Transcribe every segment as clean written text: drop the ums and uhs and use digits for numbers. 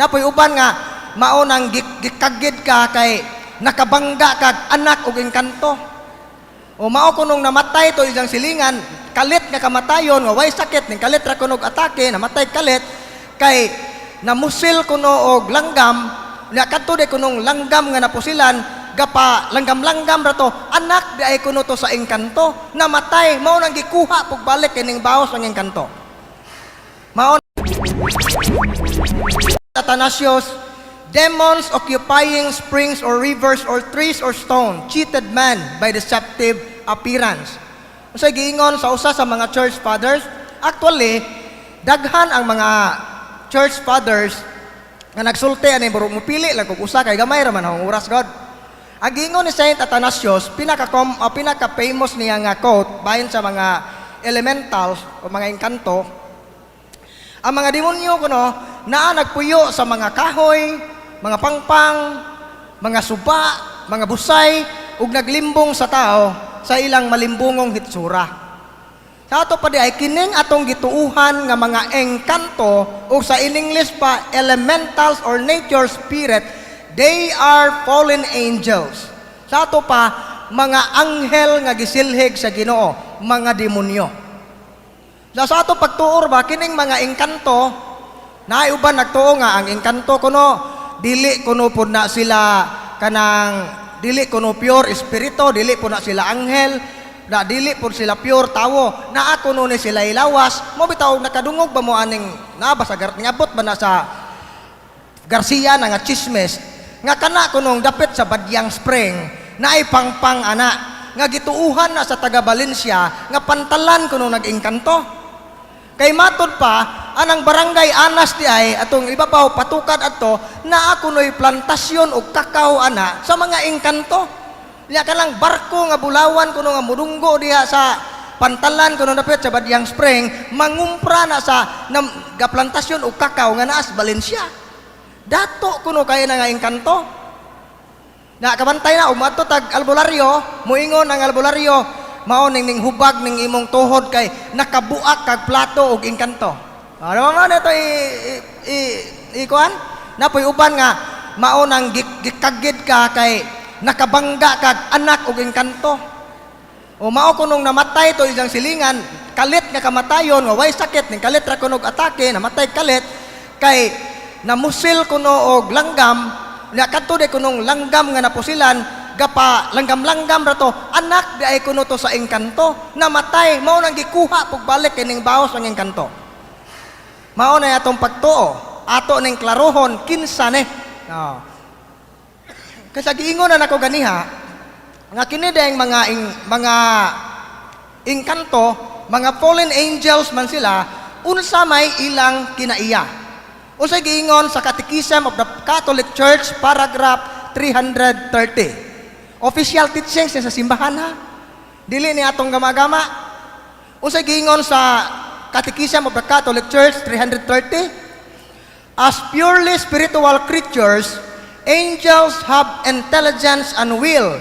Naa poy uban nga mao nang gikagid ka kay nakabangga kag anak og engkanto. O mao kunong namatay to isang silingan, kalit nga kamatayon nga way sakit ning kalit ra kunog atake, namatay kalit kay namusil kuno og langgam nya. Kadto di kunong langgam nga napusilan, gapa langgam-langgam ra to, anak di ay kuno to sa engkanto. Namatay, mao nang gikuha pagbalik kining baos ng engkanto. Mao Athanasius, "Demons occupying springs or rivers or trees or stone cheated man by deceptive appearance." Unsay giingon sa usa sa mga church fathers? Actually, daghan ang mga church fathers nga nagsulti ani, pero mupili lang kog usa kay gamay ra man ang oras god. Ang giingon ni Saint Athanasius, pinaka famous niya nga quote bahin sa mga elementals o mga engkanto, ang mga demonyo kuno naa nagpuyo sa mga kahoy, mga pangpang, mga suba, mga busay, ug naglimbong sa tao sa ilang malimbungong hitsura. Sa ato pa di ay kining atong gituuhan nga mga engkanto o sa in English pa elementals or nature spirit, they are fallen angels. Sa ato pa, mga anghel nga gisilhig sa Ginoo, mga demonyo. Sa ato pagtuor ba, kining mga engkanto, naay uban nagtuo nga ang engkanto kuno dili kuno pud na sila kanang dili kuno pure espiritu, dili pud na sila anghel, na dili pud sila pure tawo, naa kuno ni sila ilawas. Mo bitaw nakadungog ba mo aning naa ba sa ngabot ba na sa Garcia na nga chismes nga kana kunong dapit sa Badyang Spring naay pangpang ana nga gituuhan na sa taga Valencia nga pantalan kuno nag-engkanto? Kay matod pa, anang barangay Anas di ay, atong ibabaw patukad adto, naa kuno'y plantasyon og kakao ana sa mga engkanto. Nya kanang barko nga bulawan kuno nga mudunggo diha sa pantalan kuno dapit sa Badyang Spring, mangumpra na sa nam, gaplantasyon og kakao nga naas Valencia. Dato kuno kaya na nga engkanto. Na kabantay na umadto tag albularyo, muingon ang albularyo, mao ning ning hubag ning imong tuhod kay nakabuak kag plato og engkanto. Ano man ito i kuan? Naa poy uban nga mao nang gikagid ka kay nakabangga kag anak og engkanto. O mao kunong namatay to isang silingan, kalit nga kamatayon nga way sakit ning kalit ra kunog atake, namatay kalit kay namusil kuno og langgam nya. Kadto di kunong langgam nga napusilan, gapa langgam-langgam ra to, anak di ay kuno to sa engkanto. Namatay, mao nang gikuha pagbalik kining baos ng engkanto. Mao na atong pagtuo, ato ning klarohon kinsa ni. No. Kasi giingon na nako ganiha nga kini dayang mga engkanto, mga fallen angels man sila, unsa may ilang kinaiya? Unsay giingon sa Catechism of the Catholic Church, paragraph 330? Official teachings niya sa simbahan ha. Dili ni atong gama-gama. Unsay giingon sa Catechism of the Catholic Church 330? "As purely spiritual creatures, angels have intelligence and will.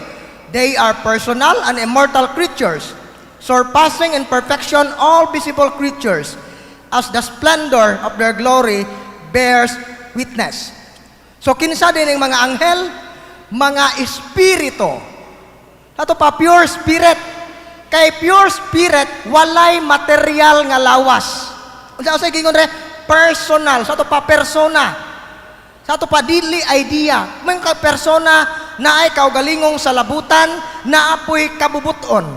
They are personal and immortal creatures, surpassing in perfection all visible creatures, as the splendor of their glory bears witness." So kinsa din ang mga anghel? Mga espiritu. Ato pa, pure spirit. Kay pure spirit, walay material nga lawas. Unsa usay gingon re? Personal. Sa ato pa, persona. Sa ato pa, dili idea. May ka persona na ay kaugalingong sa labutan, naa poy kabubuton.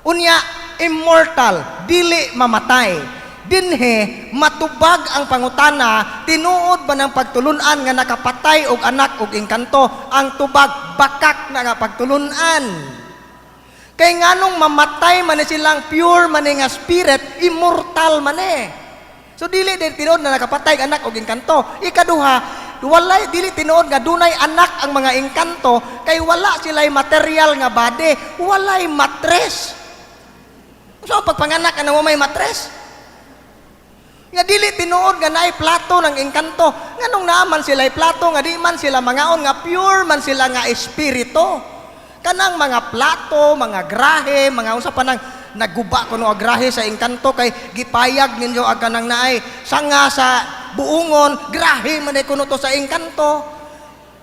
Unya, immortal, dili mamatay. Dinhe matubag ang pangutana, tinuod ba ng pagtulunan nga nakapatay og anak og engkanto? Ang tubag, bakak na nga pagtulunan. Kay nganong mamatay man ni silang pure man ni nga spirit, immortal man eh. So dili din tinuod na nakapatay ang anak og engkanto. Ikaduha, walay dili tinuod nga dunay anak ang mga engkanto kay wala sila'y material nga body, walay matres. So pagpanganak ka na may matres. Nga dili tinuod nga naay plato ng engkanto. Nganong naaman sila plato nga di man sila mangaon nga pure man sila nga espiritu? Kanang mga plato, mga grahe, mga unsa pa nang naguba kuno ang grahe sa engkanto kay gipayag ninyo ang kanang naay sanga sa buungon, grahe man kuno to sa engkanto.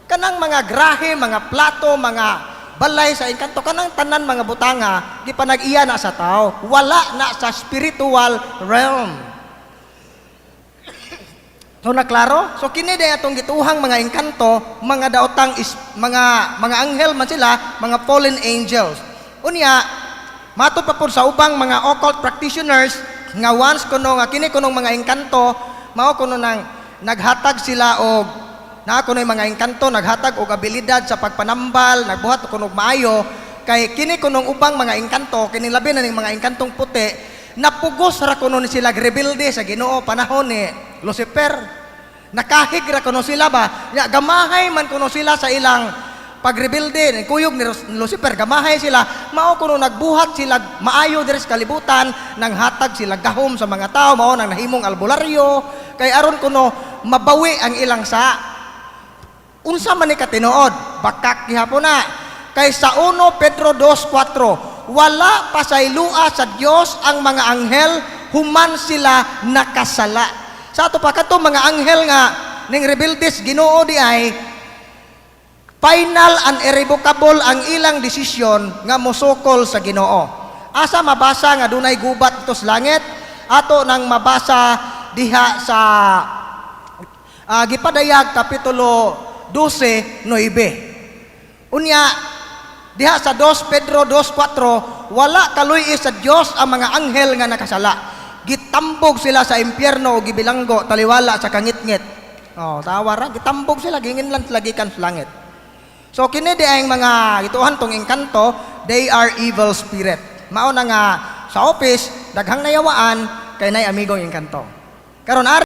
Kanang mga grahe, mga plato, mga balay sa engkanto, kanang tanan mga butanga, gipanag-iya na sa tao. Wala na sa spiritual realm. So naklaro? So kini day atong gituhang mga engkanto, mga daotang is, mga anghel man sila, mga fallen angels. Unya, matod pa pod sa ubang mga occult practitioners nga once kuno nga kini kunong mga engkanto, mao kuno nang naghatag sila og naa kuno mga engkanto naghatag og abilidad sa pagpanambal, nagbuhat kuno og maayo kay kini kunong ubang mga engkanto, kini labi na ning mga engkantong puti, napugos ra kuno ni sila rebelde sa Ginoo panahon ni Lucifer. Nakahig ra kuno sila ba? Ya, gamahay man kuno sila sa ilang pagrebelde, kuyog ni Lucifer, gamahay sila. Mao kuno nagbuhat sila maayo diri sa kalibutan, nanghatag sila gahom sa mga tao, mao nang nahimong albularyo, kay aron kuno mabawi ang ilang sa. Unsa man ni katinuod? Bakak gihapon na. Kay sa 1 Pedro 2:4, wala pasaylua sa Dios ang mga anghel human sila nakasala. Sa ato pa kadto mga anghel nga ning rebeldes Ginoo di ay final and irrevocable ang ilang desisyon nga mosukol sa Ginoo. Asa mabasa nga dunay gubat dito sa langit? Ato nang mabasa diha sa Gipadayag kapitulo 12:9. Unya diha sa 2 Pedro 2:4, wala kaluy sa Dios ang mga anghel nga nakasala. Gitambog sila sa impyerno o gibilanggo taliwala sa kangitngit. Oh, tawa ra, gitambog sila, ginginlan sila gikan sa langit. So kini di ang mga gituohan tong engkanto, they are evil spirit. Mao na nga sa office daghang nayawaan kay nay amigong engkanto. Karon ari